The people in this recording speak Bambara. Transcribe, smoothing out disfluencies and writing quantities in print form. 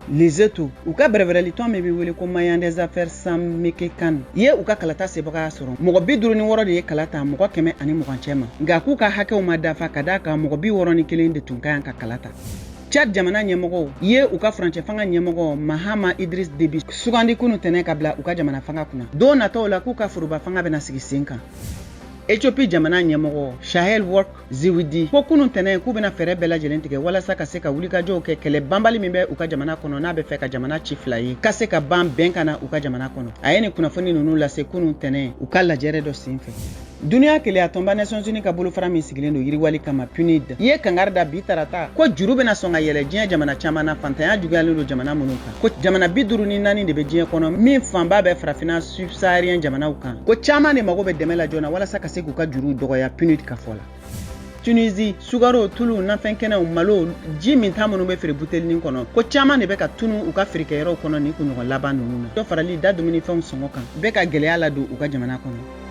Lesotho, u ka bɛrɛbɛrɛlitɔn min bɛ wele ko Moyen des affaires Sam Mekekane ye u ka kalata sebagaya sɔrɔ. Mɔgɔ 56 de ye kala ta mɔgɔ 120 cɛma, nka k'u ka hakɛw ma dafa ka d'a kan mɔgɔ 61 de tun ka kan ka kala ta. Tchad jamana ɲɛmɔgɔw ye u ka furancɛ fanga ɲɛmɔgɔ Mahama Idris Deby sugandi kunu tɛnɛ ka bila u ka jamana fanga kunna. Don nataw la, k'u ka foroba fanga bɛna sigi sen kan. Ethiopie jamana ɲɛmɔgɔ Sahel Work Zewde ko kunu tɛnɛ k'u bɛna fɛɛrɛ bɛɛ lajɛlen tigɛ walasa ka se ka wulikajɔw kɛ kɛlɛ banbali min bɛ u ka jamana kɔnɔ, n'a bɛ fɛ ka jamana ci fila ye, ka se ka ban bɛn ka na u ka jamana kɔnɔ. A ye nin kunnafoni ninnu lase kunu tɛnɛ u ka lajɛrɛ dɔ senfɛ. Duniya kelenya tɔnba Nations Unies ka bolofara min sigilen don yiriwali kama, PNUD, ye kangari da bi tarata ko juru bɛna sɔn ka yɛlɛ diɲɛ jamana caman na, fantanya juguyalen don jamana minnu kan. Ko jamana 54 de bɛ diɲɛ kɔnɔ, min fanba bɛ farafinna subsaharien jamanaw kan, ko caman de mago bɛ dɛmɛ la joona walasa ka se k'u ka juruw dɔgɔya, PNUD ka fɔ la. Tunisie, sukaro, tulu, nafɛn kɛnɛw, malo, ji minta minnu bɛ feere butelinin kɔnɔ, ko caman de bɛ ka tunu u ka feerekɛyɔrɔw kɔnɔ nin kunɲɔgɔn laban ninnu na. Dɔ farali da dumunifɛnw sɔngɔ kan bɛ ka gɛlɛya ladon u ka jamana kɔnɔ.